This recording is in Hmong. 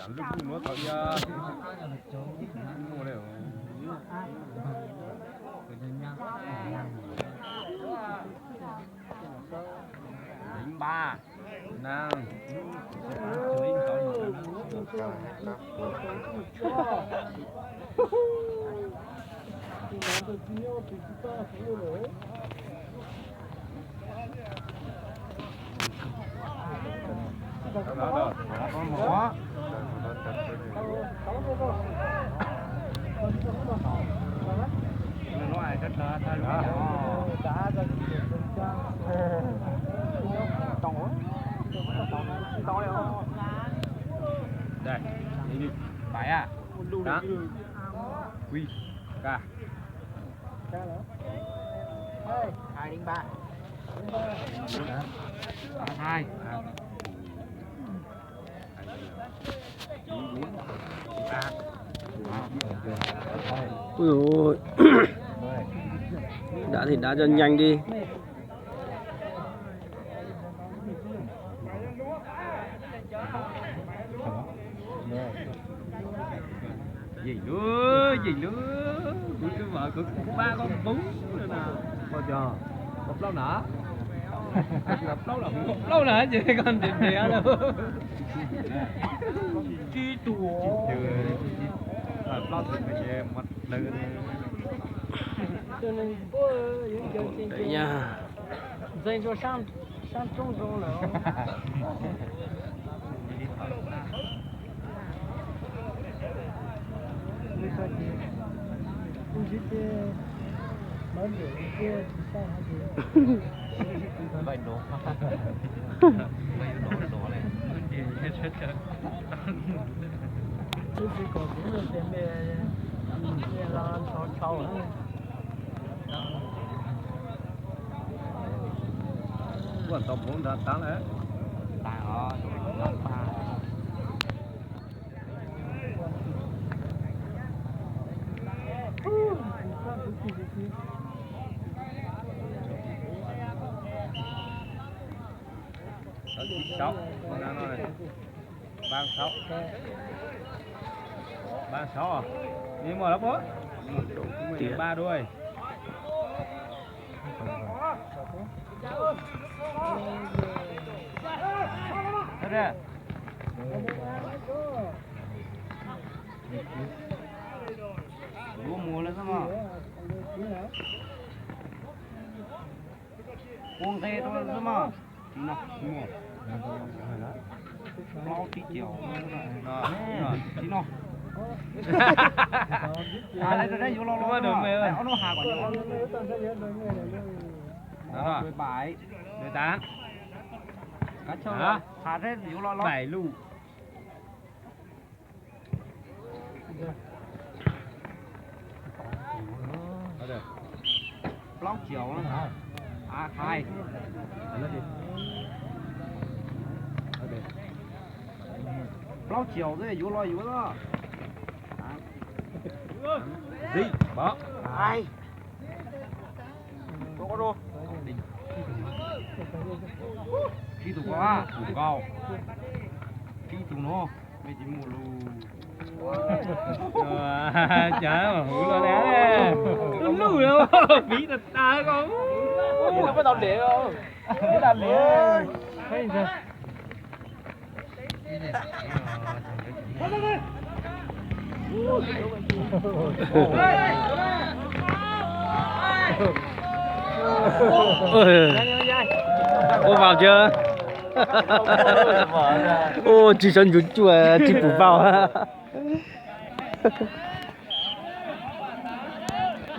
Lub nuav tau ya. Ba. Nang. Đây, đi đi. Phải á. Đó. Quy. Ca. Hai đến ba. Hai. Ui dồi ôi. Đá thì đá cho nhanh đi. Dịnh lưới, dịnh lưới. Kuv twb vợ kuv ba con bún rồi nè. Con plaub na. Plaub na, plaub na, ces con đĩa đĩa luôn. Plaub tug ces mus đawg. Ntxeev rua sab roob zoo lawm. Kuj tau hmoov nrog tav lawm. Ba sáu. Ba sáu à? Đi mà lắm bố. Ba đuôi. Lúa mùa lên xwb mà. Ua nqe rau xwb mas. Plaub tsib caug. Tsib no. Hais rau yuav los los ob lub ha kom. Hais yuav los los. Plaub caug. Hais. Plaub caug xwb, yuav los yuav. Ib, pom. Tsib tug ko, tus nkaus. Tsib tug no, mej tsis muaj lus. Cas huv los le, lub lub lawm, piv tag tag ko. Tau dev, tau dev. Ua vào chưa? Ua tsis sawv ntsug cuaj tsis pum vào.